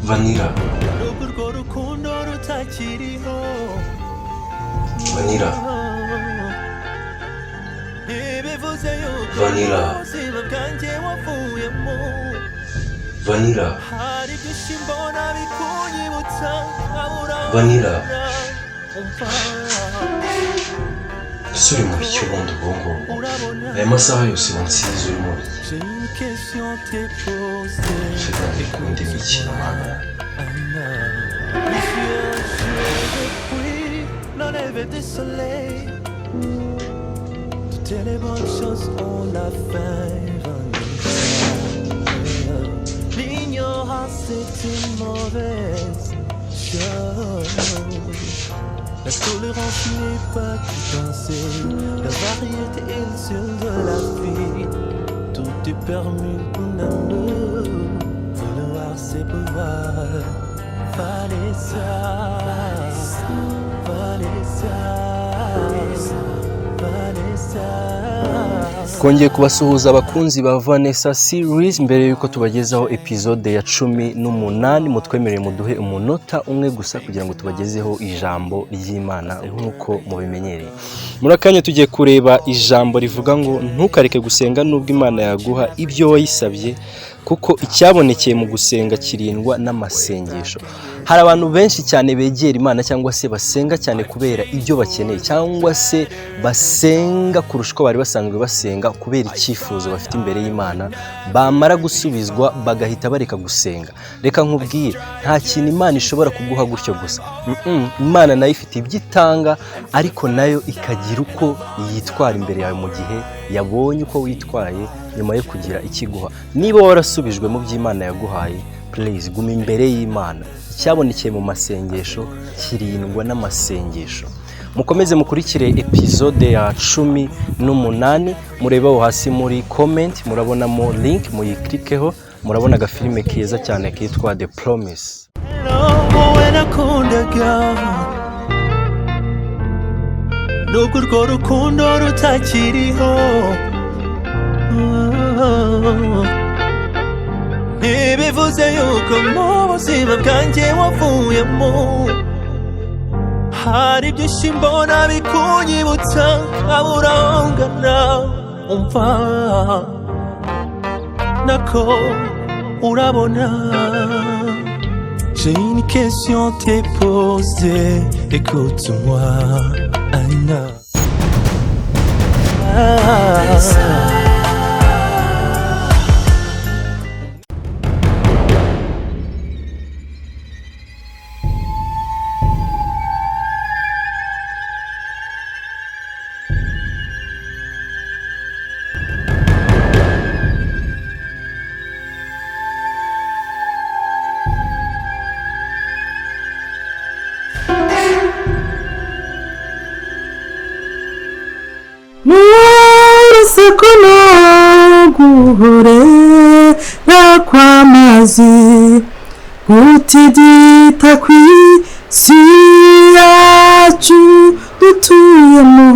Vanilla. Nubwo urwo rukundo rutakiriho. Vanilla. Ntibivuze yuko Vanilla. ubuzima bwanjye wavuyemo. Vanilla. Hari byinshi mbona bikunyibutsa nkabura. Vanilla. Umva. Ese uri mu biki ubundi ubwo ngubwo? Urabona. Aya masaha yose wansize uri mu biki? J'ai une question à te poser. Filime ikunda imikino, mana. Depuis le lever du soleil, toutes les bonnes choses ont la fin. Vanessa. L'ignorance est une mauvaise chose. La tolérance n'est pas tout penser. La variété est le seul de la vie. Tout est permis pour nous. Vouloir, c'est pouvoir. Vanessa, Vanessa, Vanessa. Twongeye kubasuhuza, abakunzi ba Vanessa Series. Mbere y'uko tubagezaho episode ya 18, mutwemerere muduhe umunota umwe gusa kugira ngo tubagezeho ijambo ry'Imana nk'uko mubimenyereye. Muri akanya tugiye kureba ijambo rivuga ngo: "Ntukareke gusenga nubwo Imana yaguha ibyo wayisabye, kuko icyabonekeye mu gusenga kirindwa n'amasengesho." Hari abantu benshi cyane begera Imana cyangwa se basenga cyane kubera ibyo bakeneye, cyangwa se basenga kurusha uko bari basanzwe basenga kubera icyifuzo bafite imbere y'Imana, bamara gusubizwa bagahita bareka gusenga. Reka nkubwire, nta kintu Imana ishobora kuguha gutyo gusa. Imana nayo ifite ibyo itanga, ariko nayo ikagira uko yitwara imbere yawe mu gihe yabonye uko witwaye nyuma yo kugira ikiguha. Niba warasubijwe mu by'Imana yaguhaye, please guma imbere y'Imana. Icyabonekeye mu masengesho kirindwa n'amasengesho. Mukomeze mukurikire episode ya 18. Murebe aho hasi muri comment, murabonamo link, muyikirikeho, murabona agafilime keza cyane kitwa The Promise. Wowe nakundaga, nubwo urwo rukundo rutakiriho, ntibivuze yuko mu buzima bwanjye wavuyemo. Hari byinshi mbona bikunyibutsa nkabura aho ngana. Umva nako, urabona. J'ai une question à te poser, écoute-moi, Anna. Ah. N'urusaku no guhorera kw'amazi gutigita kw'isi yacu dutuyemo,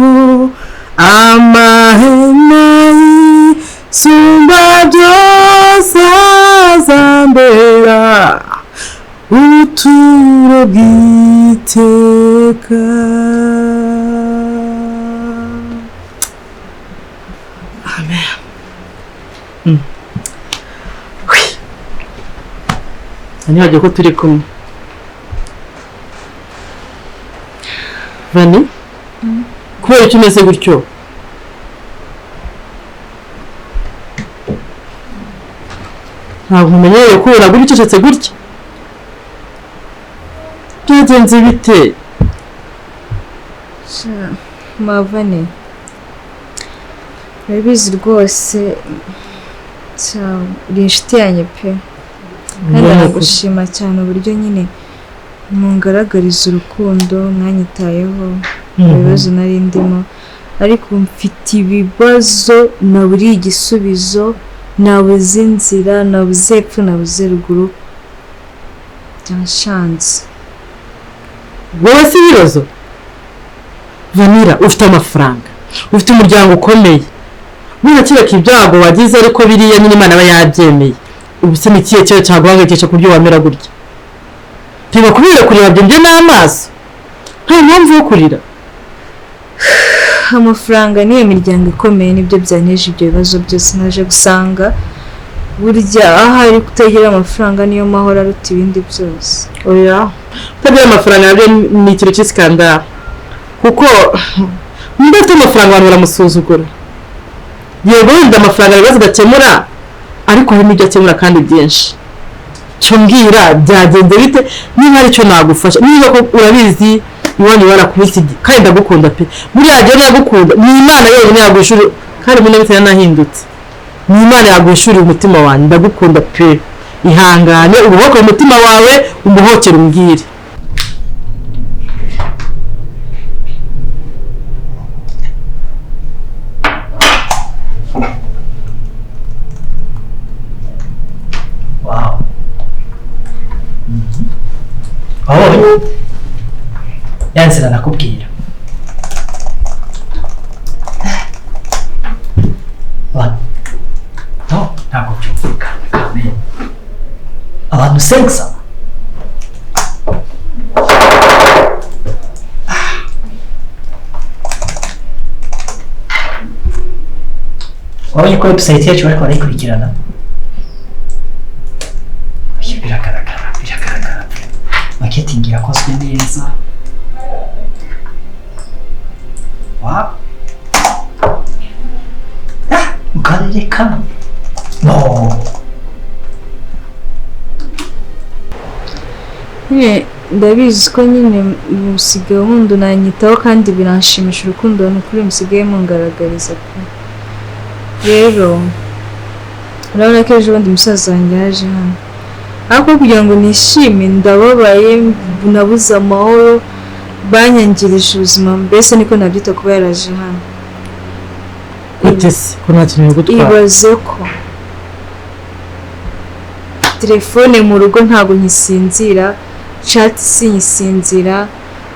amahema y'isumba byose azambera ubuturo bw'iteka. Amen. Ntibagiwe ko turi kumwe. Vani, kubera icyo umeze gutyo? Ntabwo umenyereye ko uragura ucecetse gutya. Byagenze bite? Mavane, urabizi rwose, uri inshuti yanjye pe, kandi ndagushima cyane uburyo nyine mungaragariza urukundo, mwanyitayeho mu bibazo nari ndimo. Ariko mfite ibibazo naburiye igisubizo, nabuze inzira, nabuze epfo, nabuze ruguru, byanshanze. Wowe si ibibazo, Vanira. Ufite amafaranga, ufite umuryango ukomeye, buriya ibyago wagize, ariko biriya nyine Imana aba yabyemeye. Ubu se ni ikihe kibazo cyaguhangayikisha ku buryo wamera gutya? Ntibakubwira kurira byo n'amaso, nta mpamvu yo kurira. Amafaranga n'iyo miryango ikomeye nibyo byanyeje ibyo bibazo byose. Naje gusanga burya ahari kutagira amafaranga niyo mahoro aruta ibindi byose. Oya, kutagira amafaranga nabyo ni ikintu cy'isikandara, kuko niba afite amafaranga abantu baramusuzugura. Yego wenda amafaranga ibibazo adakemura, ariko hari n'ibyo akemura kandi byinshi. Cyo mbwira byagenze bite, niba hari icyo nagufasha, niba urabizi iwanyu barakubise kandi ndagukunda pe, buriya jyewe ndagukunda, ni Imana yonyine yaguhishurira, kandi muri bitewe nahindutse, ni Imana yaguhishurira umutima wanjye, ndagukunda pe, ihangane ubohoke umutima wawe, umuhokere umbwire. Wow. Wabonye ya nzira nakubwira. No, ntabwo byumvikana kamere. Abantu senkisa. Wabonye ko website yacu bariko barayikurikirana? Biragaragara, biragaragara. Marketing yakozwe neza. Wow. Ah, mu karere ka no. Nyine ndabizi ko nyine musigaye wundi unanyitaho kandi biranshimisha urukundo ni ukuri musigaye mungaragariza pe. Rero urabona ko ejo bundi musaza wanjye yaje hano, ariko kugira ngo nishime ndababaye, nabuze amahoro, banyangirije ubuzima, mbese niko nabyita kuba yaraje hano. Gute se ko nta kintu gutwara? Ibaze ko telefone mu rugo ntabwo nkisinzira, chat sinyisinzira,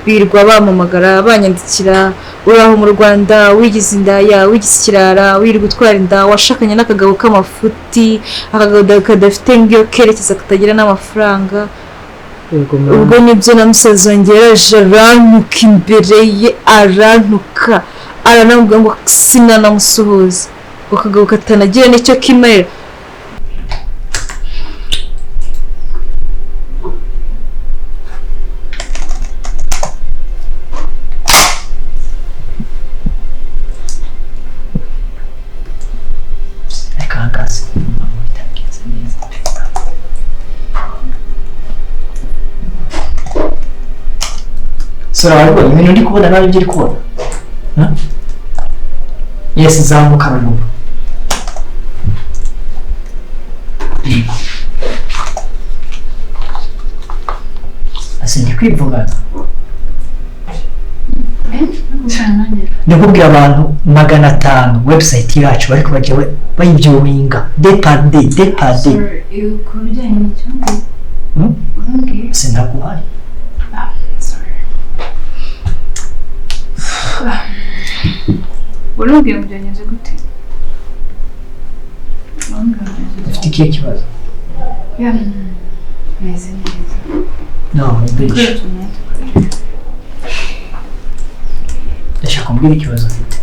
birirwa bampamagara banyandikira, uraho mu Rwanda, wigize indaya, wigize ikirara, wirirwa utwara inda, washakanye n'akagabo k'amafuti, akagabo kadafite ngiyo kerekeza, katagira n'amafaranga. Ubwo nibyo na musaza wanjye yaraje arantuka imbere ye, arantuka, aranambwira ngo sinanamusuhuza, ngo akagabo katanagira n'icyo kimarira. Sura waribonye ibintu ndi kubona nawe ibyo uri kubona? Yes, zamuka ruguru. Ase ndi kwivugana. Ndikubwira abantu 500 website yacu bariko bajya bayibyuwinga day per day, day per day. Ku bijyanye n'icyo urambwiye? Sinaguhaye. Urambwiye ngo byagenze gute? Ufite ikihe kibazo? Meze neza. No, ndisha. Ndashaka kumbwira ikibazo ufite.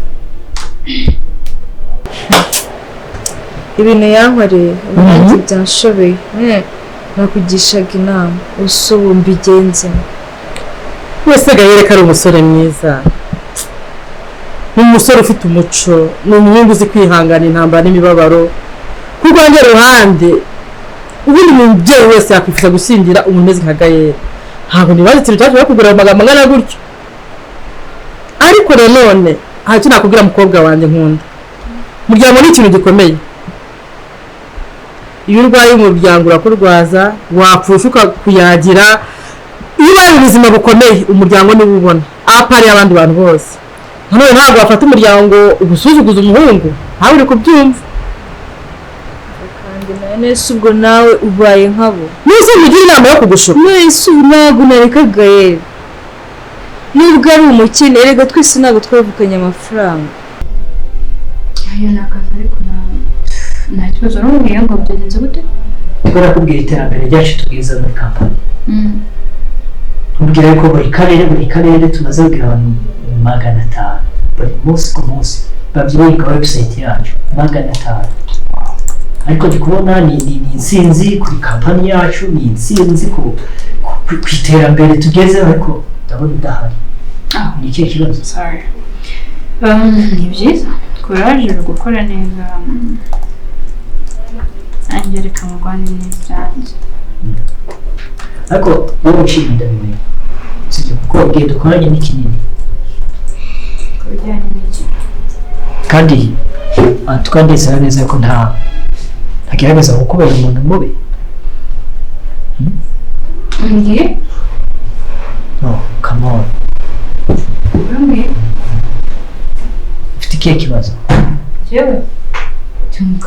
Ibintu yankoreye nanjye byanshobeye, nakugishaga inama ubu mbigenze. Wese Gahire ko ari umusore mwiza, ni umusore ufite umuco, ni umuhungu uzi kwihangana intambara n'imibabaro. Ku rwanjye ruhande ubundi umubyeyi wese yakwifuza gushyingira umuntu umeze nka Gahire. Ntabwo nibaza ikintu cyaje kugura amagambo angana gutyo, ariko nanone hari icyo nakubwira mukobwa wanjye nkunda. Umuryango ni ikintu gikomeye. Iyo urwaye umuryango urakurwaza, wapfusha ukakuyagira. Iyo ubaye ubuzima bukomeye umuryango niwo ubona apari y'abandi bantu bose. None ntabwo wafata umuryango ugusuzuguza umuhungu, ntawe uri kubyumva. Kandi none ubwo nawe ubaye nkabo. Nese mugira inama yo kugushuka. Nese ntabwo nareka Gahire, nubwo ari umukene, erega twese ntabwo twavukanye amafaranga. Ayo ni akazi ariko nta kibazo. Urambwiye ngo byagenze gute? Ndiko nakubwira iterambere ryacu tugeze muri kampani. Mubwira ko buri karere tumaze kugira abantu 500 buri munsi ku munsi babyubaka website yacu, 500. Ariko ndi kubona ni intsinzi kuri kampani yacu, ni intsinzi ku iterambere tugezeho, ariko ndabona udahari. Ah. Ni ikihe kibazo? Sorry. Ni byiza, courage, uri gukora neza. Nanjye reka murwane n'ibyanjye. Ariko wowe ushimye, ndabimenya, sibyo? Kuko igihe dukoranye ni kinini. Ku bijyanye n'iki? Kandi tukandizera neza ko ntagerageza kukubera umuntu mubi. Mbwiye. No, come on. Urambwiye. Ufite ikihe kibazo? Jewe?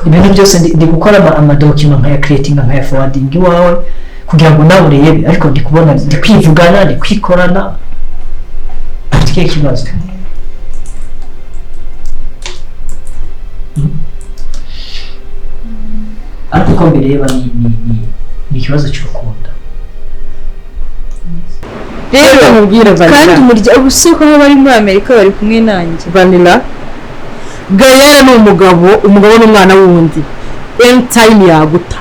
Ibintu byose ndi gukora amadocuments nkaya creating, nkaya forwarding iwawe kugira ngo nawe urebe, ariko ndi kubona ndi kwivugana, ndi kwikorana. Ufite ikihe kibazo? Ariko uko mbireba ni ikibazo cy'urukundo. Rero mubwire Kandi Vanilla. umuryango ubu si ko bari muri Amerika, bari kumwe nanjye. Vanilla, Gayere ni umugabo, umugabo n'umwana wundi, anytime yaguta,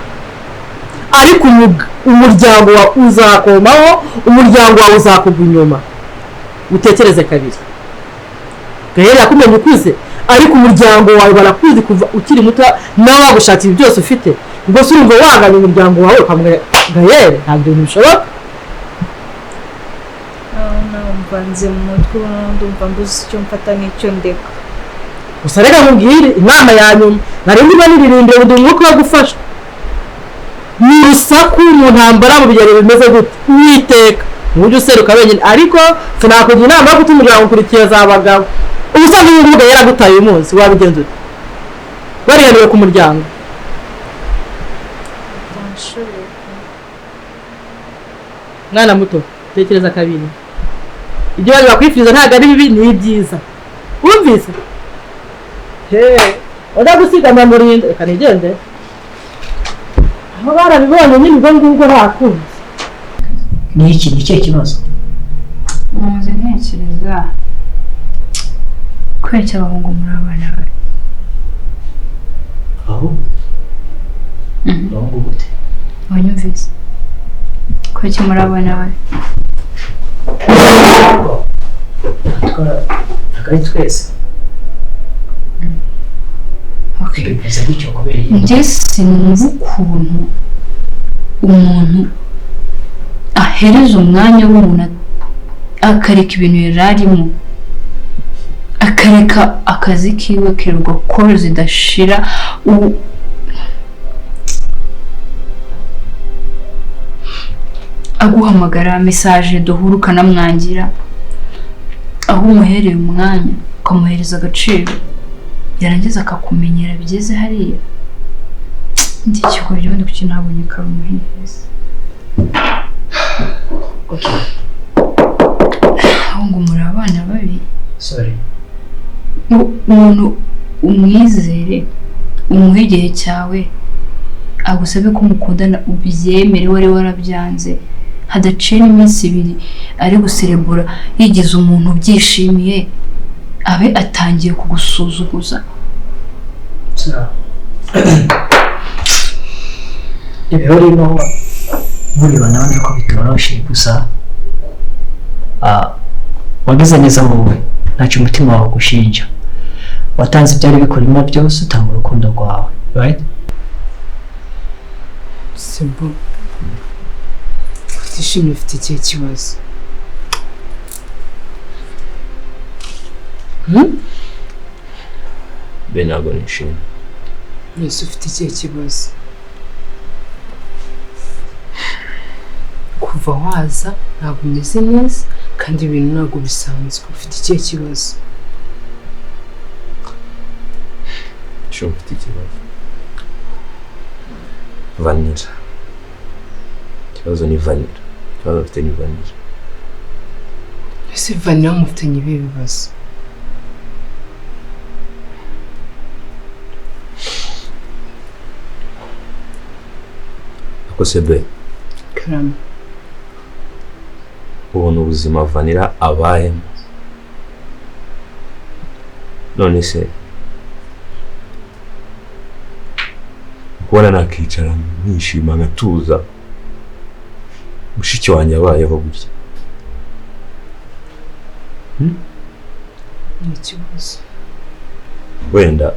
ariko umuryango wawe uzakomaho, umuryango wawe uzakugwa inyuma. Utekereze kabiri. Gayere yakumenye ukuze, ariko umuryango wawe barakuzi kuva ukiri muto, nawe wagushakira byose ufite. Ubwo se urumva wanganya umuryango wawe ukamubwira Gayere? Ntabwo ibintu bishoboka. Numva nze mu mutwe ubu, ndumva mbuze icyo mfata n'icyo ndeka. Gusa reka nkubwire inama ya nyuma nari ndimo niririmbira ngo ndi umwuka wo gufasha mu rusaku, mu ntambara, mu bigero bimeze gute, Uwiteka ntujye useruka wenyine. Ariko sinakugira inama yo gutuma umuryango ukurikiye za bagabo. Ubusanzwe uyu nguyu yaragutaye uyu munsi, wabigenza ute warihaniwe ku muryango? Byanshoboye. Mwana muto, tekereza kabiri. Ibyo bari bakwifuriza ntabwo ari bibi, ni ibyiza. Wumvise he udagusiga murinda? Reka nigende, aho barabibonye nyine, ubwo ngubwo ntakunze. Ni iki? Ni ikihe kibazo? Muze ntekereza kubera icyo abahungu muri abana babi. Aho abahungu gute? Wanyumvise? Kubera icyo muri abana babi. Ntabwo ari twese. Okay. Bimeze gutyo kubera iyi Njye sinumva ukuntu umuntu ahereza umwanya w'umuntu, akareka ibintu yari arimo, akareka akazi kiwe, akirirwa call zidashira. Aguhamagara, message duhura ukanamwangira, aho umuhereye umwanya ukamuhereza agaciro, yarangiza akakumenyera bigeze hariya. Ndi ikigoryi ubundi, kuki ntabonye ko ari umuhehesi? Okay. Aho ngo muri abana babi. Sorry. Umuntu umwizere, umuhe igihe cyawe, agusabe ko mukundana ubyemere, wari warabyanze, hadaciye n'iminsi 2 ari guserebura yigize umuntu ubyishimiye, abe atangiye kugusuzuguza. Sara, ibihe urimo mureba nawe ko bitoroshe, gusa wagize neza wowe, ntacyo umutima wawe ugushinja. Watanze ibyari bikurimo byose, utanga urukundo rwawe, right? Sebo, utishimye, ufite ikihe kibazo? Be, ntabwo nishimye. Mbese ufite ikihe kibazo? Kuva waza ntabwo umeze neza, kandi ibintu ntabwo bisanzwe. Ufite ikihe kibazo? Sho, mfite ikibazo. Vanilla. Ikibazo ni Vanilla. Ikibazo mfite ni Vanilla. Ese Vanilla mufitanye ibihe bibazo? Ako se be? Karame. Ubona ubuzima Vanilla abayemo. None se kubona nakicara nkishima nkatuza, mushiki wanjye abayeho gutya? Ni ikibazo. Wenda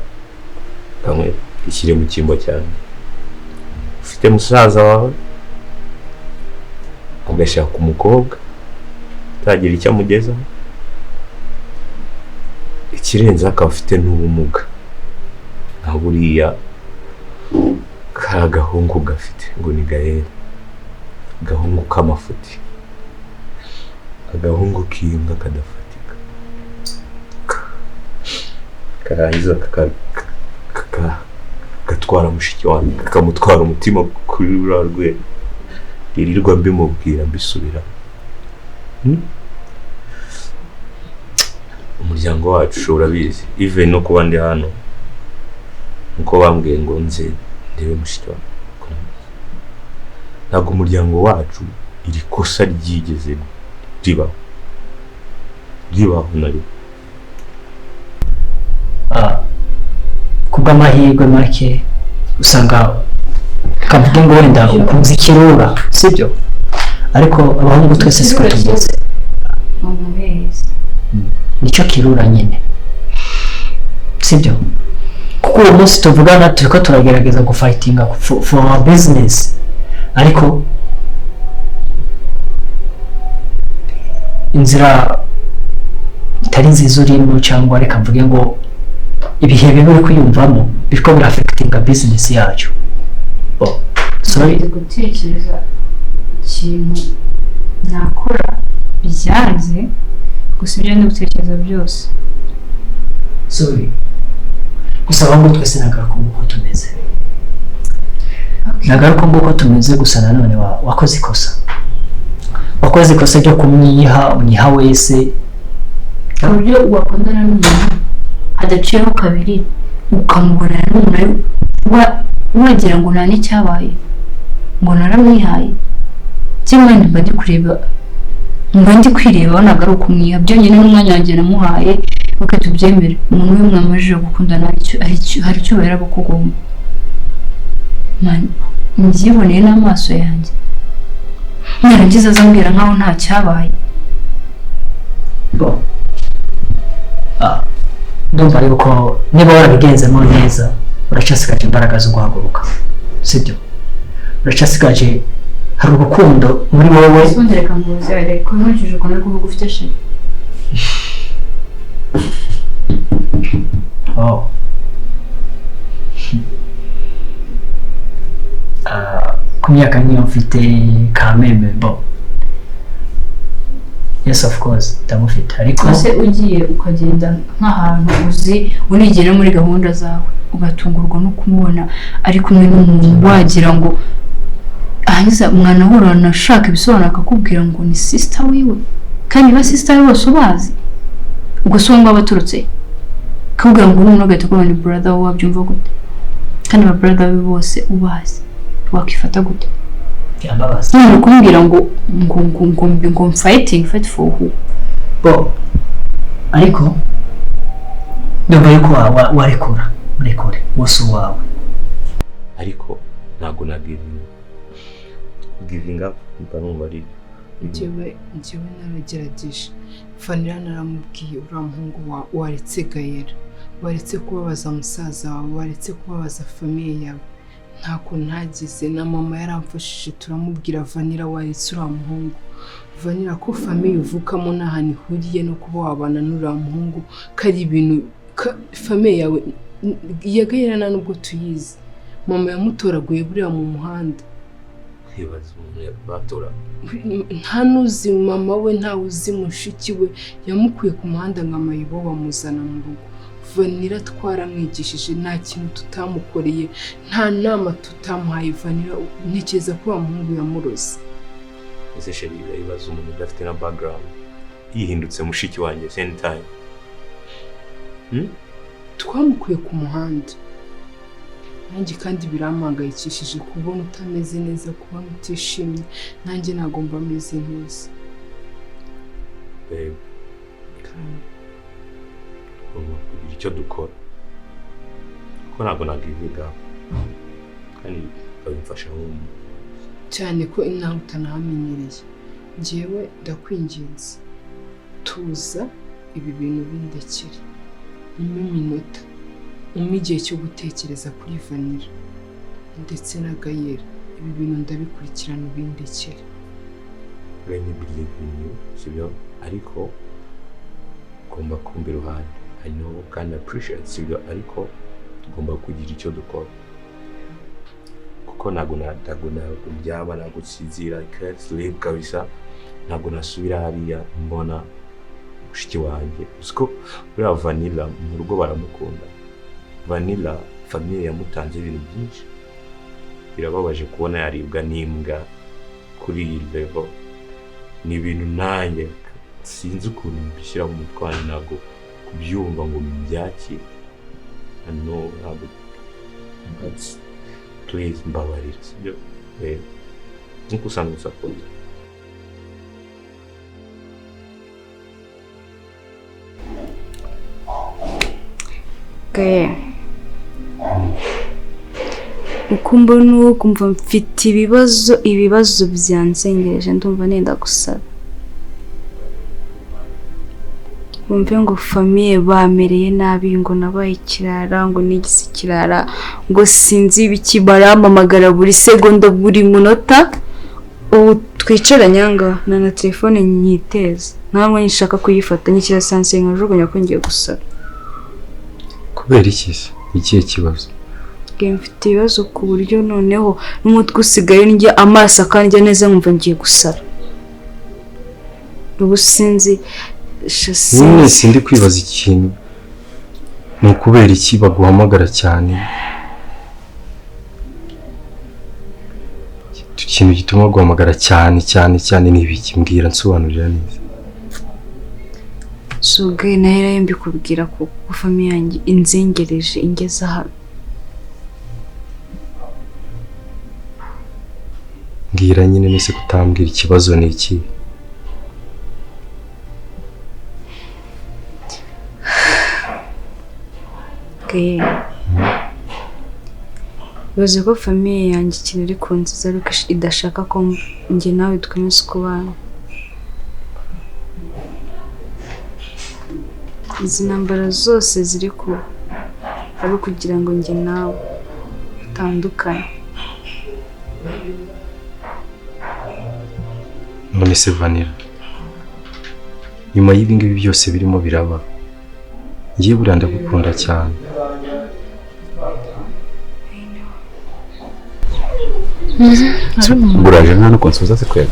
kamwe ishyire mu cyimbo cyanjye, ufite musaza wawe agashaka umukobwa utagira icyo amugezaho, ikirenze akaba afite n'ubumuga nka buriya ka gahungu gafite ngo ni Gael, agahungu k'amafuti, agahungu k'imbwa kadafatika, karangiza kagatwara mushiki wanjye, kakamutwara umutima kuri ruriya rwego ririrwa mbimubwira mbisubira. Umuryango wacu urabizi, even no kuba ndi hano nkuko bambwiye ngo nze ndebe mushiki wanjye, ntabwo umuryango wacu iri kosa ryigeze ribaho ribaho na rimwe. Kubw'amahirwe make usanga kavuge ngo wenda ukunze ikirura, sibyo? Ariko abahungu twese siko tumeze. Nicyo kirura nyine, sibyo? Kuko uwo munsi tuvugana turiko turagerageza gufightinga for our business, ariko inzira itari nziza urimo, cyangwa reka mvuge ngo ibihe bibi uri kwiyumvamo biriko biraffectinga business yacu. Oh, sorry. Ndi gutekereza ikintu nakora byanze, gusa ibyo ndi gutekereza byose. Sorry. Gusa abahungu twese nagaruka nguko tumeze. Nagaruka nguko tumeze, gusa nanone wakoze ikosa. Wakoze ikosa ryo kumwiha, unyiha wese. Uburyo wakundana n'umuntu hadaciyeho kabiri ukamubonana n'umuntu wagira ngo nta n'icyabaye, ngo naramwihaye. Cyangwa mba ndi kureba, mba ndi kwireba, ntabwo ari ukumwiha byonyine n'umwanya wanjye namuhaye. Reka tubyemere, umuntu we mwamajije gukundana hari icyubahiro aba akugomba. Mbyiboneye n'amaso yanjye, narangiza azambwira nkaho nta cyabaye. Ndumva yuko niba warabigenzemo neza uracyasigaje imbaraga zo guhaguruka, sibyo? Uracyasigaje, hari urukundo muri wowe. Ubundi reka nkubuze, reka nkurikije ukuntu uri kuvuga ufite chéri. Oh. Ku myaka nk'iyo mfite kameme bo. Yes, of course, ndamufite, ariko ese ugiye ukagenda nk'ahantu uzi unigera muri gahunda zawe ugatungurwa no kumubona ari kumwe n'umuntu wagira ngo ahangiza mwanahurana ashaka ibisobanuro akakubwira ngo ni sister wiwe, kandi ba sister we bose ubazi, ubwo se uwo ngabo aturutse akakubwira ngo n'umuntu agahita akubwira ni brother we, wabyumva gute? Kandi ba brother be bose ubazi, wakifata gute? Byambabaza. None kumbwira ngo ngo ngo ngo ngo fighting fight for who? Bo, ariko ndumva yuko warekura, murekure wose uwawe. Ariko ntabwo na giving up mba numva ari Njyewe naragerageje. Vanilla naramubwiye, uriya muhungu waretse Gael, waretse kubabaza musaza wawe, waretse kubabaza famille yawe, ntako ntagize na mama yaramfashije turamubwira Vanilla waretse uriya muhungu. Vanilla ko famille uvukamo nta hantu ihuriye no kuba wabana n'uriya muhungu, kari ibintu famille yawe ya Gael nta nubwo tuyizi. Mama yamutoraguye buriya mu muhanda. Nta n'uzi mama we, ntawe uzi mushiki we, yamukuye ku muhanda ngo amayibo bamuzana mu rugo. Vanilla twaramwigishije, nta kintu tutamukoreye, nta nama tutamuhaye. Vanilla ntekereza ko wa muhungu yamuroze. Ese chéri ibibazo umuntu udafite na background yihindutse mushiki wanjye same time. Twamukuye ku muhanda. Nanjye kandi birampangayikishije kubona utameze neza, kubona utishimye, nanjye ntabwo mba meze neza. Babe, tugomba kugira icyo dukora kuko ntabwo nagivinga kandi babimfasha nk'umuntu. Cyane ko inaha utanahamenyereye. Njyewe ndakwinginze, tuza ibi bintu bindekere, umpe iminota, umpe igihe cyo gutekereza kuri Vanilla ndetse na Gayera. Ibi bintu ndabikurikirana, ubindekere. Let me believe in you, sibyo? Ariko ugomba kumva iruhande. I know kandi appreciate, sibyo? Ariko tugomba kugira icyo dukora kuko ntabwo ndyama, ntabwo nsinzira. I can't sleep kabisa. Ntabwo nasubira hariya mbona mushiki wanjye. Uziko buriya Vanilla mu rugo baramukunda. Vanilla famille yamutanze ibintu byinshi. Birababaje kubona yaribwa n'imbwa kuri iyi level. Ni ibintu nanjye sinzi ukuntu mbishyira mu mutwe wanjye, ntabwo kubyumva ngo mbyakire. I know, ntabwo, but please mbabarira, sibyo? Nkuko usanzwe unsapota. Gaye, uko mbona uwo kumva mfite ibibazo, ibibazo byanzengereje, ndumva nenda gusara. Wumve ngo famille bamereye nabi, ngo nabaye ikirara, ngo nigise ikirara, ngo sinzi ibiki, barampamagara buri segonda buri munota. Ubu twicaranye aha ngaha na telefone nyiteza, ntabwo nshaka kuyifata, nyishyira sanse nkajugunya ko ngiye gusara. Kubera iki se? Ikihe kibazo? Mfite ibibazo ku buryo noneho n'umutwe usigaye ndya, amaso akandya neza, nkumva ngiye gusara. Ubu sinzi. Nyine sindi kwibaza ikintu, ni ukubera iki baguhamagara cyane? Ikintu gituma baguhamagara cyane cyane cyane ni ibiki? Mbwira, nsobanurira neza. Sugaye naherayo mbikubwira ko famille yanjye inzengereje ingeze hano. Mbwira nyine, nese kutambwira ikibazo ni iki? Bibaze ko famille yanjye ikintu iri kunziza ariko idashaka ko njye nawe dukomeza kubana. Izi ntambara zose ziri kuba ari ukugira ngo njye nawe dutandukane. None se Vanilla, nyuma y'ibi ngibi byose birimo biraba, ngiye buriya ndagukunda cyane. Uraje nta no kunsubiza se kweli?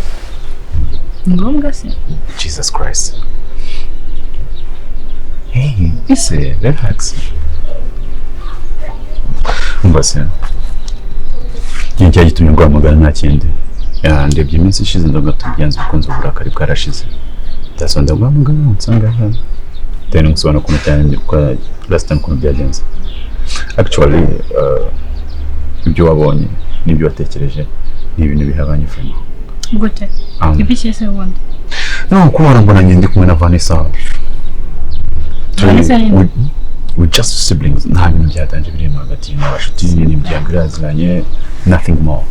Ngombwa se? Jesus Christ. Hey, ese relax. Umva se, ikintu cyagitumye nguhamagara nta kindi. Ndebye iminsi ishize ndavuga byanze bikunze uburakari bwarashize. Ndaso ndaguhamagara nsanga hano. Then ngusobanura ukuntu cyane uko last time ukuntu byagenze. Actually, ibyo wabonye n'ibyo watekereje ni ibintu bihabanye friend. Gute? Ibiki se ubundi? No, kubona mbona njye ndi kumwe na Vanessa. Vanessa ni We just siblings. Nta bintu byatanje biri hagati n'abashuti n'imiryango iraziranye, nothing more.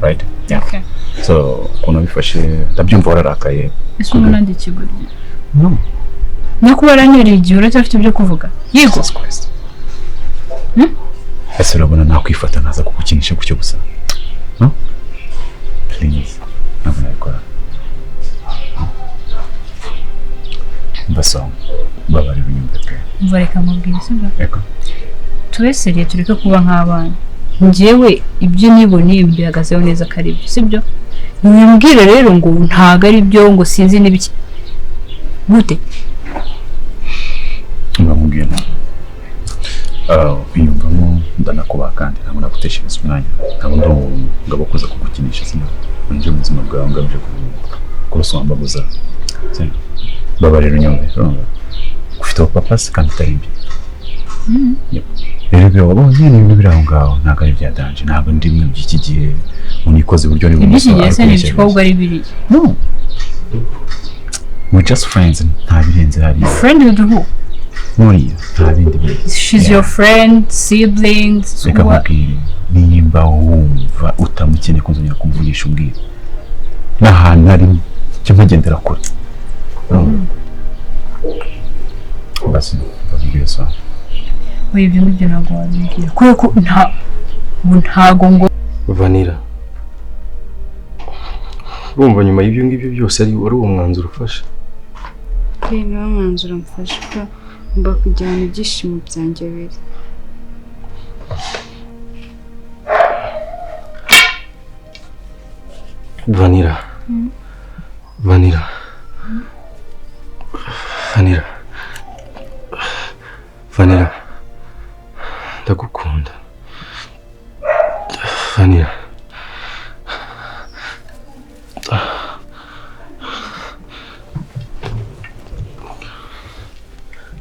Right? Yeah. Okay. So, ukuntu bifashe ndabyumva wararakaye. Ese ubona ndi ikigoryi? No. Nyakubahwa aranyereye igihe uracyafite ibyo kuvuga. Yego. Ese urabona nakwifata nkaza kugukinisha gutyo gusa? No? Please. Ntabwo nabikora. Mbasoma. Mbabarira unyumve pe. Umva reka mubwire, sibyo? Ego. Tube seriye, tureke kuba nk'abana. Njyewe ibyo niboneye mbihagazeho neza ko ari byo, sibyo? Ntiwimbwire rero ngo ntabwo ari byo, ngo sinzi n'ibiki. Gute? Uramubwira. Wiyumvamo ndanakubaha kandi ntabwo naguteshereza umwanya. Ntabwo ndi umugabo kuza kugukinisha, sibyo? Nje mu buzima bwawe ngamije kurusombaguza. Mbabarira unyumve, urumva? Ufite papa se kandi utari mbi. Rero ibyo wabonye ni ibintu biri aho ngaho, ntabwo ari ibya danje, ntabwo ndi mwe by'iki gihe unikoze iburyo n'ibumoso. Iby'iki gihe se ni ibikobwa ari biriya? No. We just friends, nta birenze hariya. Friend with who? Nuriya nta bindi birenze. She's your friend, siblings, Reka what? nkubwire, nimba wumva utamukeneye ko nzongera kumvugisha umbwira n'ahantu ari cyo nkagendera kure. Basi mbabwire sawa. Oya, ibyo ngibyo ntabwo wabibwira kubera ko nta ubu ntago ngo Vanilla, urumva nyuma y'ibyo ngibyo byose ari wari uwo mwanzuro ufashe? Niwo mwanzuro mfashe ko ngomba kujyana ibyishimo byanjye biri. Vanilla, Vanilla, Vanilla, Vanilla, ndagukunda. Vanilla,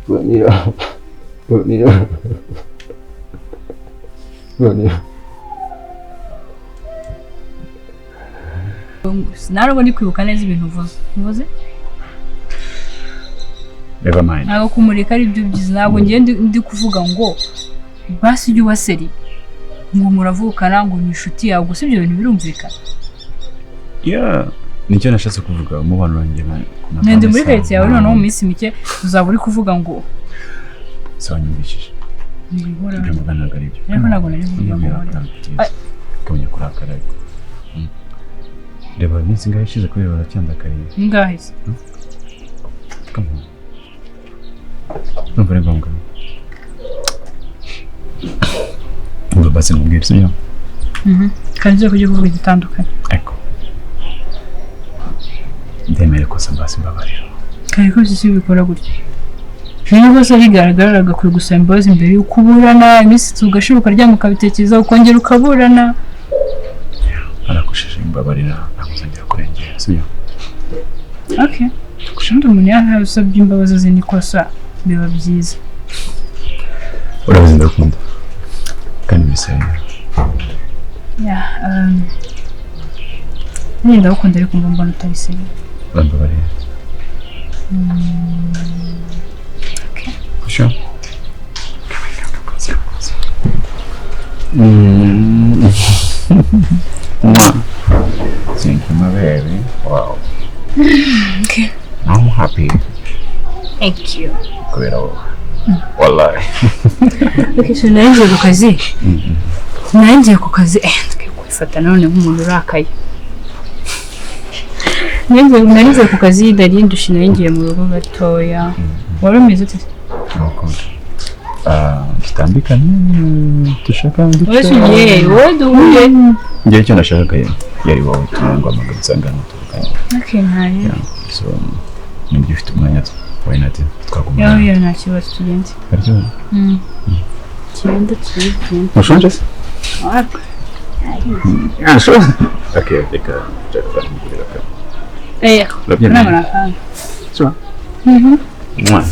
Vanilla, Vanilla, Vanilla. Ntabwo ndi kwibuka neza ibintu uvuze. Never mind. Ntabwo kumureka ari byo byiza. Ntabwo ngiye ndi kuvuga ngo basi ujye uba seri ngo muravukana ngo ni inshuti yawe gusa, ibyo bintu birumvikana. Yeah, nicyo nashatse kuvuga umubano wanjye na Ndi muri karitsiye yawe noneho mu minsi mike uzaba uri kuvuga ngo sawa nyumvishije. Ntibihora. Ibyo mvuga ntabwo ari byo. Ariko ntabwo nari kuvuga ngo uhore. Gabanya kurakara ariko. Reba iminsi ingahe ishize kubera baracyandakariye. Ingahe se? Come on. Ndumva ari ngombwa. Umva basi nkubwire, sibyo? Kandi ugiye kujya kuvuga igitandukanye. Eko. Ndemere kosa basi mbabarira. Kare ko si bikora gutya. Niba rwose bigaragara agakwiye gusaba imbabazi mbere y'uko uburana, iminsi ugashira ukaryama ukabitekereza ukongera ukaburana. Arakoshije imbabarira, ntabwo nzongera kurengera, sibyo? Okay. Undi umuntu yahawe usabye imbabazi azi n'ikosa biba byiza. Urabizi ndakunda kandi bisaba. Yeah, nyine ndagukunda ariko mba mbona utari seriye. Urambabarira. Okay. Sure. Thank you, my baby. Wow. Okay. I'm happy. Thank you. Kubera wowe. Wallahi. Okay, so nari ngiye ku kazi. Nari ngiye ku kazi. Ngiye kwifata none nk'umuntu urakaye. Nari ngiye ku kazi, nari ndushye, nari ngiye mu rugo gatoya. Wari umeze ute? Tutambikane dushaka Wowe ugiye, wowe duhuye. Ngiye icyo nashakaga yari wowe tunangwa amagambo nsangano tuvuganye. Okay, ntari. So nibyo ufite umwanya why not twagumana. Yawe nta kibazo tugenze. Aryoha. Tugenda tugenda. Mushonje se? Wapi? Nshonje. Okay, reka reka reka. Eh, Urabyemera? Sure. Mwah.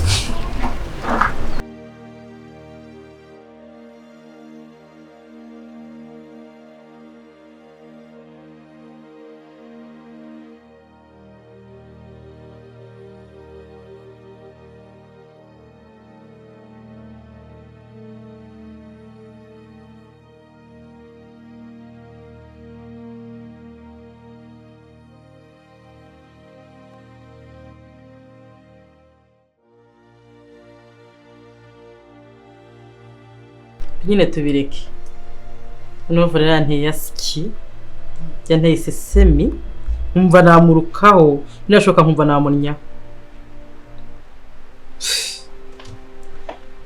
Nyine tubireke. Numva rero nteye asiki, yanteye isesemi, nkumva namurukaho, ninashoka nkumva namunnyaho.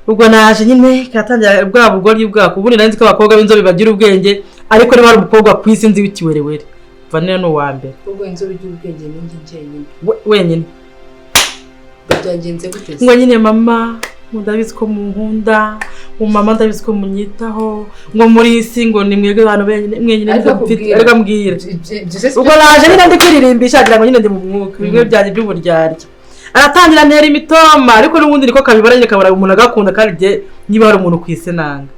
Ubwo naje nyine katangira bwa bugoryi bwako, ubundi nari nzi ko abakobwa b'inzobe bagira ubwenge, ariko niba hari umukobwa ku isi nzi w'ikiwerewere, Vanilla ni uwa mbere. Ubwo inzobe igira ubwenge ni njye njyenyine. Wenyine. Byagenze gute se? Ngo nyine mama, ndabizi ko munkunda, mama ndabizi ko munyitaho, ngo muri isi ngo ni mwebwe abantu mwenyine mfite, ariko ambwira. Ubwo naje nyine ndi kwiririmbisha ngira ngo nyine ndi mu mwuka, bimwe byanjye by'uburyarya. Aratangira ntera imitoma, ariko n'ubundi niko kabibara nyine kabara umuntu agakunda kandi jye niba hari umuntu ku isi nanga.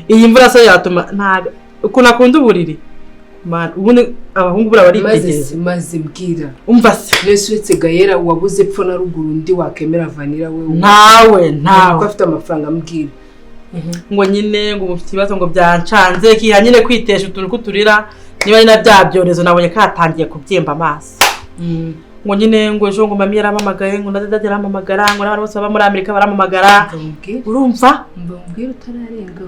Iyi mvura se yatuma ntago ukuntu akunda uburiri. Man, ubundi abahungu buriya baritegereza. Maze mbwira. Umva se. Mbese uretse Gayera wabuze epfo na ruguru undi wakemera Vanilla we. Ntawe, ntawe. Kuko afite amafaranga ambwira. Ngo nyine ngo mufite ibibazo ngo byancanze kiha nyine kwitesha utuntu kuturira niba ari na bya byorezo nabonye katangiye kubyimba amaso. Ngo nyine ngo ejo ngo mami yaramamagaye ngo na dada yaramamagara ngo n'abantu bose baba muri Amerika baramamagara. Urumva? Mbwira utararenga.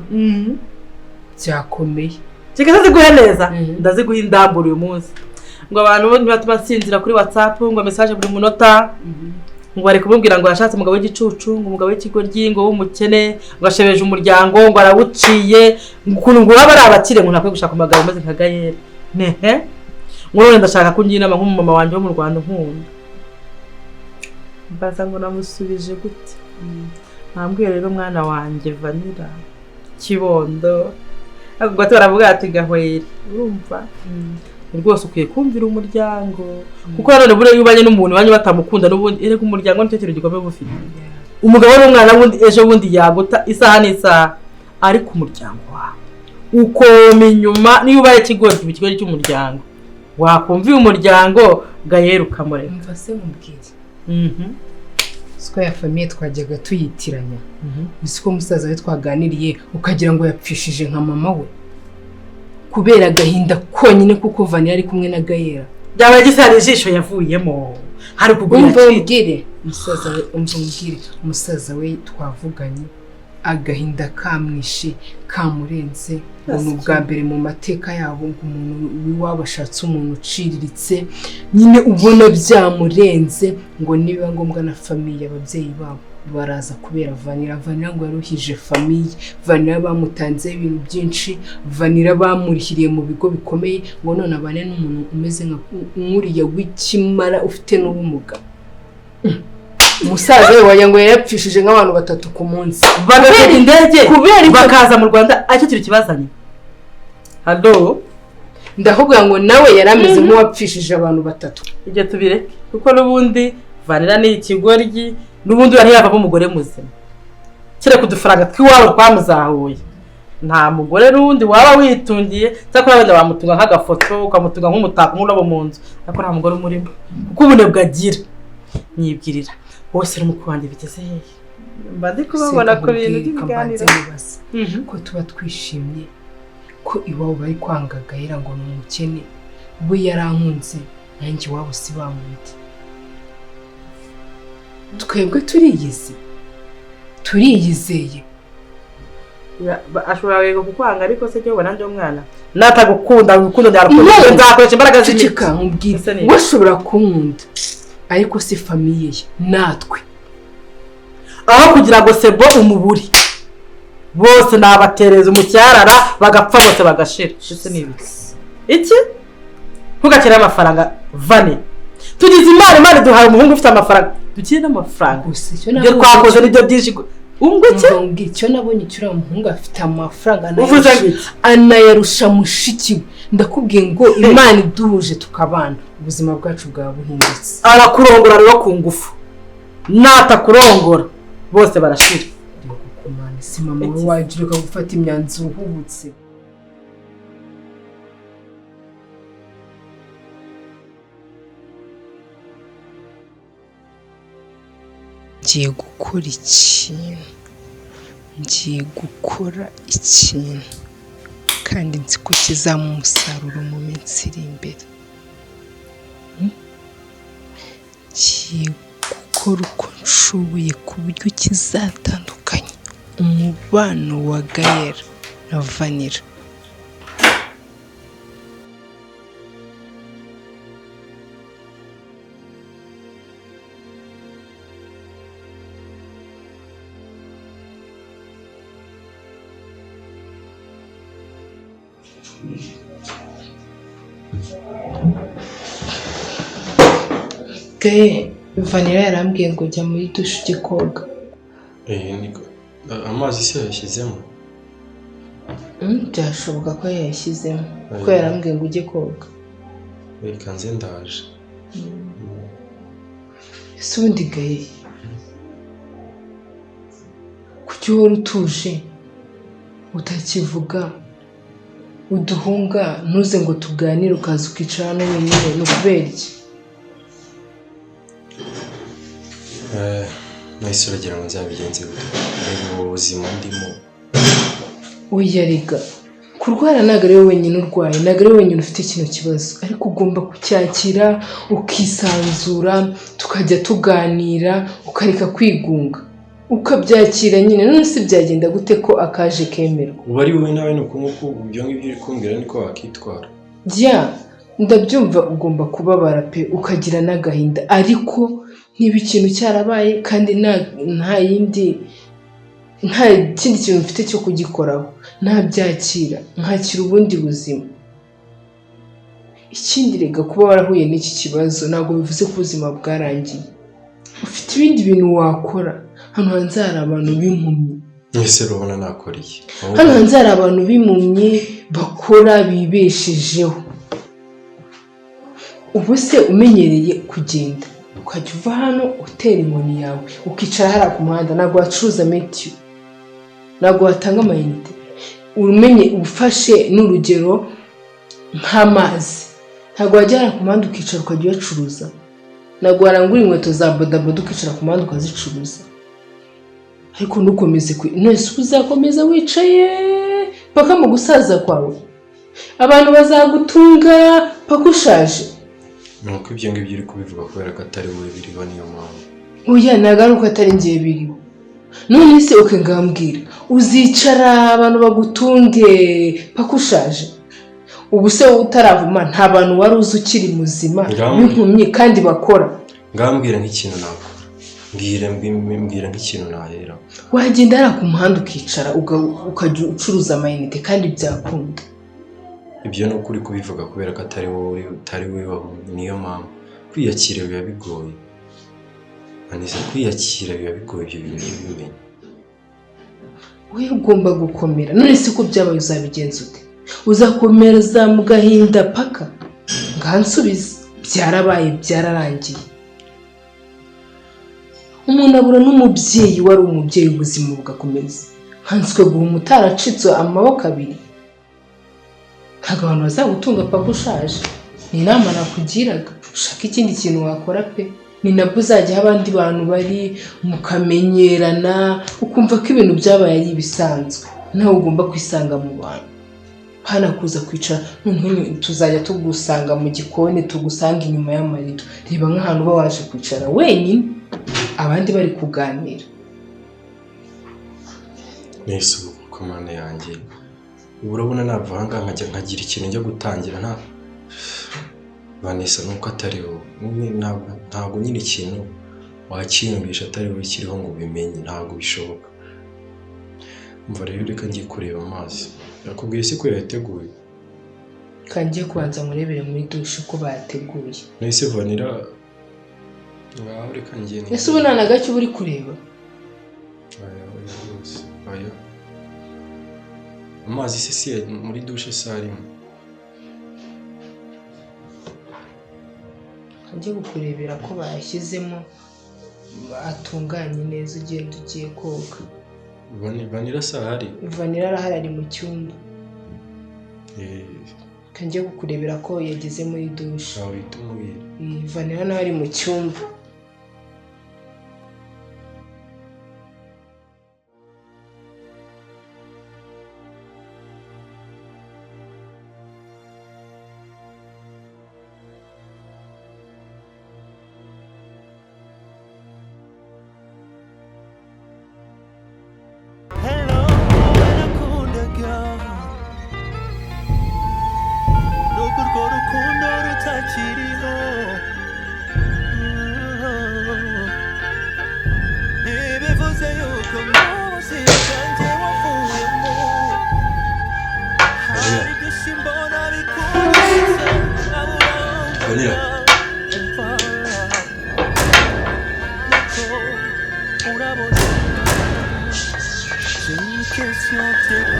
Byakomeye. Reka ndaziguhe neza. Ndaziguha indambura uyu munsi. Ngo abantu ntibatuma nsinzira kuri WhatsApp ngo message buri munota. Ngo bari kumubwira ngo yashatse umugabo w'igicucu, ngo umugabo w'ikigoryi, ngo w'umukene, ngo ashebeje umuryango, ngo arawuciye, ukuntu ngo baba ari abakire ngo ntakwiye gushaka umugabo umeze nka Gayera. Nehe. Ngo none ndashaka ko ungira inama nk'umumama wanjye wo mu Rwanda nkunda. Mbaza ngo namusubije gute? Nambwiye rero mwana wanjye Vanilla Kibondo. Ako gato baravuga ati gahwere. Urumva? Rwose ukwiye kumvira umuryango kuko nanone buriya iyo ubanye n'umuntu banyu batamukunda n'ubundi erega umuryango nicyo kintu gikomeye uba ufite. Umugabo n'umwana wundi ejo bundi yaguta isaha n'isaha, ariko umuryango wawe ukoma inyuma. Niyo ubaye ikigoryi uba ikigoryi cy'umuryango, wakumviye umuryango Gayera ukamureka. Umva se mubwire. Siko ya famille twajyaga tuyitiranya. Siko musaza we twaganiriye ukagira ngo yapfishije nka mama we. Kubera agahinda konyine kuko Vanilla ari kumwe na Gayera. Byaba gisari ijisho yavuyemo. Hari kugura umbwire musaza we, umbwire musaza we twavuganye agahinda kamwishe kamurenze. Ngo ni ubwa mbere mu mateka yabo ngo umuntu w'iwabo ashatse umuntu uciriritse nyine ubona byamurenze, ngo nibiba ngombwa na famille ababyeyi babo baraza kubera Vanilla. Vanilla ngo yaruhije famille, Vanilla bamutanze ibintu byinshi, Vanilla bamurihiriye mu bigo bikomeye, ngo none abane n'umuntu umeze nka nkuriya w'ikimara ufite n'ubumuga. Umusaza we wagira ngo yarapfishije nk'abantu batatu ku munsi. Bagatega indege bakaza mu Rwanda aricyo kintu kibazanye. Hallo, ndakubwira ngo nawe yarameze nk'uwapfishije abantu batatu. Ibyo tubireke kuko n'ubundi Vanilla ni ikigoryi, n'ubundi yari yavamo umugore muzima. Kereka udufaranga tw'iwabo twamuzahuye. Nta mugore n'ubundi waba witungiye, cyakora wenda bamutunga nk'agafoto, ukamutunga nk'umutako nk'urabo mu nzu, ariko nta mugore umurimo. Kuko ubunebwe agira. Nyibwirira bose n'umukuru wanjye bigeze hehe? Mba ndi kubabona ku bintu by'ibiganiro. Ko tuba twishimye ko iwabo bari kwanga Gayera ngo ni umukene, we yarankunze nanjye iwabo si bamundi. Twebwe turiyizi, turiyizeye. Ashobora yego kukwanga ariko se cyo ubona ndi umwana natagukunda urukundo ndarukunda nzakoresha imbaraga z'icika nkubwire we ashobora kunkunda ariko si famille ye natwe. Aho kugira ngo sebo umuburi bose nabatereza umucyarara bagapfa bose bagashira. Ese ni ibiki? Iki ntugakire amafaranga Vane. Tugize Imana, Imana duhaye umuhungu ufite amafaranga, dukire n'amafaranga. Ibyo twakoze nibyo byinshi. Unguke icyo nabonye cyura umuhungu afite amafaranga anayarusha mushiki we. Ndakubwiye ngo Imana iduhuje tukabana ubuzima bwacu bwa buhindutse. Arakurongora rero ku ngufu, natakurongora bose barashira. Si mama we wagira gufata imyanzuro uhubutse. Ngiye gukora ikintu, ngiye gukora ikintu kandi nzi ko kizamuha umusaruro mu minsi iri imbere. Ngiye gukora uko nshoboye ku buryo kizatandukanya umubano wa Gayera na Vanilla. Gaye, Vanilla yarambwiye ngo jya muri dushe ujye koga. Niko amazi se yashyizemo? Byashoboka ko yayashyizemo kuko yarambwiye ngo ujye koga. Reka nze ndaje. Ese ubundi Gaye, kuki uhora utuje utakivuga Uduhunga ntuze ngo tuganire, ukaza ukicara hano wenyine, ni ukubera iki? Nahise uragira ngo nzabigenze gute? Reba ubu buzima ndimo. Oya rega, kurwara ntabwo ari wowe wenyine urwaye, ntabwo ari wowe wenyine ufite kino kibazo, ariko ugomba kucyakira ukisanzura, tukajya tuganira, ukareka kwigunga, ukabyakira nyine. None se byagenda gute ko akaje kemerwa? Ubu ari wowe nawe ni uko nguko, ibyo ngibyo uri kumbwira niko wakitwara. Jya ndabyumva, ugomba kubabara pe, ukagira n'agahinda, ariko niba ikintu cyarabaye kandi nta yindi, nta kindi kintu mfite cyo kugikoraho, ntabyakira nkakira ubundi buzima. Ikindi rega, kuba warahuye n'iki kibazo ntabwo bivuze ko ubuzima bwarangiye, ufite ibindi bintu wakora. Hano hanze hari abantu b'impumyi. Mwese urabona nakora iki? Hano hanze hari abantu b'impumyi bakora bibeshejeho. Ubu se umenyereye kugenda ukajya uva hano utera inkoni yawe ukicara hariya ku muhanda, ntabwo wacuruza metiyu, ntabwo watanga amayinite. Umenye ufashe n'urugero nk'amazi, ntabwo wajya hariya ku muhanda ukicara ukajya uyacuruza, ntabwo warangura inkweto za bodaboda ukicara ku muhanda ukazicuruza. Ariko ntukomeze, none uzakomeza wicaye paka mu gusaza kwawe, abantu bazagutunga paka ushaje. Ni uko ibyo ngibyo uri kubivuga kubera ko atari wowe biriho, niyo mpamvu. Oya, ntabwo ari uko atari ngiye biriho. None se uke ngambwira, uzicara abantu bagutunge paka ushaje? Ubu se wowe utaravuma nta bantu wari uzi ukiri muzima b'impumyi kandi bakora? Ngambwira nk'ikintu nakora, mbwira nk'ikintu nahera. Wagenda hariya ku muhanda ukicara ukajya ucuruza amayinite kandi byakunda. Ibyo ni ukuri kubivuga kubera ko atari wowe, utari wowe, niyo mpamvu kwiyakira biba bigoye. Anisa, kwiyakira biba bigoye, ibyo bintu ntibimenye. Wowe ugomba gukomera. None se ko byabaye uzabigenza ute? Uzakomereza mu gahinda paka? Ngansubize, byarabaye byararangiye. Umuntu abura n'umubyeyi wari umubyeyi, ubuzima bugakomeza. Nkanswe guhuma utaracitse amaboko abiri. Ntabwo abantu bazagutunga paka ushaje. Ni inama nakugiraga, ushaka ikindi kintu wakora pe. Ni nabwo uzajya aho abandi bantu bari mukamenyerana, ukumva ko ibintu byabaye ari ibisanzwe, nawe ugomba kwisanga mu bantu. Hano kuza kwicara noneho tuzajya tugusanga mu gikoni, tugusanga inyuma y'amarido. Reba nk'ahantu uba waje kwicara wenyine, abandi bari kuganira. Nese ubu ku mana yanjye, ubu urabona nava aha ngaha nkajya nkagira ikintu njya gutangira nta Vanessa, nuko atari wowe ntabwo nyine ikintu wakiyumvisha atari wowe kiriho ngo ubimenye, ntabwo bishoboka. Umva rero, reka ngiye kureba amazi. Yakubwiye se ko yateguye? Kangiye kubanza murebere muri dushe ko bayateguye. Nahise Vanilla, ngaho reka ngiye. Ese ubu nta na gake uba uri kureba? Oya oya rwose, oya. Amazi se si muri dushe se arimo? Kangiye kukurebera ko bayashyizemo atunganye neza, ugenda ugiye koga. Vanilla se ahari? Vanilla arahari, ari mu cyumba. Kangiye kukurebera ko yageze muri dushe. Wahita umubwira. Vanilla nawe ari mu cyumba.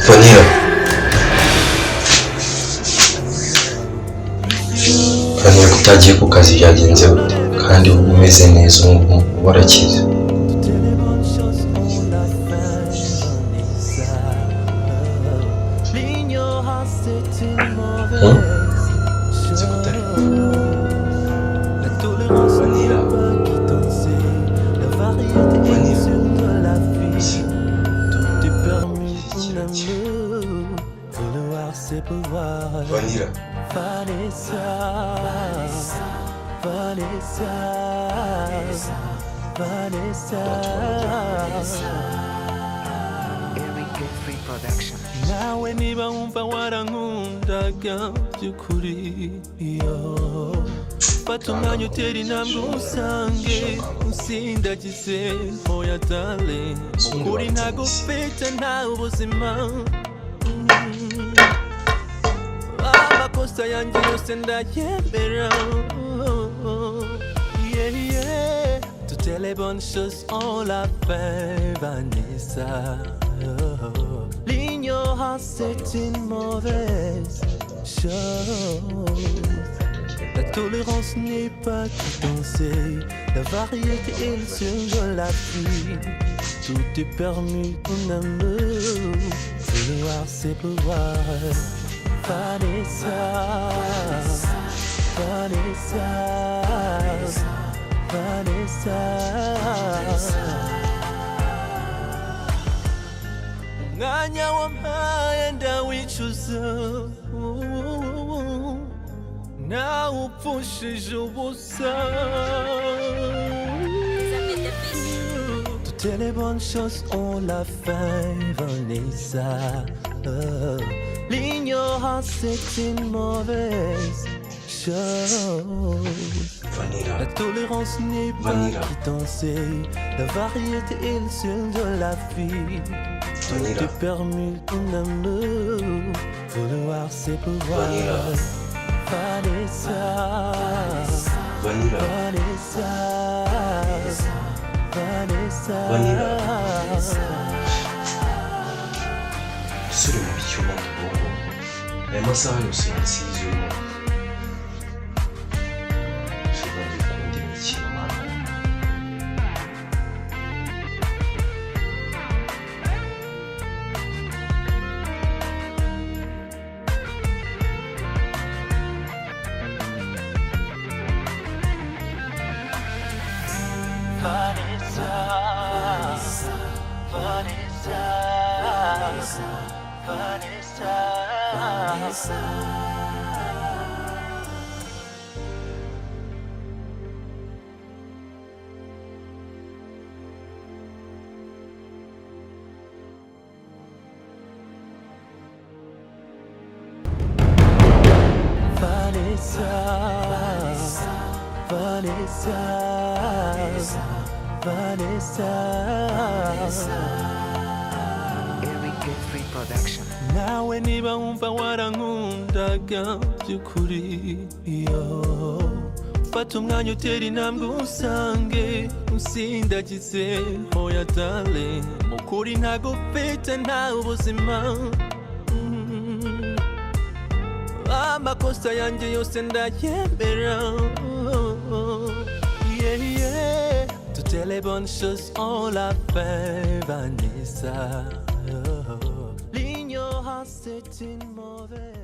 Vanilla. Vanilla, ko utagiye ku kazi byagenze gute? Kandi uba umeze neza, ubu warakize. L'ignorance. pouvoir. Vanilla. Vanessa, Vanessa, Vanessa. Eric Production. Nawe niba wumva warankundaga by'ukuri, yo fata umwanya utere intambwe usange usindagize. Oya darling, ukuri ntago ufite nta ubuzima. Amakosa yanjye yose ndayemera. Yeah. Toutes les bonnes choses ont la fin, Vanessa. L'ignorance, c'est une mauvaise chose. La tolérance n'est pas dispensée. La variété est le seul de la vie. Tout est permis en amour. Vouloir, c'est pouvoir. Vanessa, Vanessa, Vanessa. Umwanya wampaye ndawicuza, nawupfushije ubusa. Toutes les bonnes choses ont la fin, Vanessa. Oh. L'ignorance, c'est une mauvaise chose. Vanilla. La tolérance n'est pas Vanilla. quittancée. La variété est le seul de la vie. Tout Vanilla. est permis en amour. Vouloir, c'est pouvoir. Vanilla. Vanessa. Vanilla. Vanessa. Vanessa. Vanilla. Umusore mubi cy'ubundi ubwonko aya masaha yose yansize urimo ushobora gukunda imikino mana. Vanessa, Vanessa, Vanessa, Vanessa. Vanessa, Vanessa, Vanessa. Eric Free Production. Nawe niba wumva warankundaga by'ukuri, yo fata umwanya utere intambwe usange usindagize. Oya darling, mukuri ntago ufite nta ubuzima. Amakosa yanjye yose ndayemera. Yeah. Toutes les bonnes choses ont la fin, Vanessa. L'ignorance, c'est une mauvaise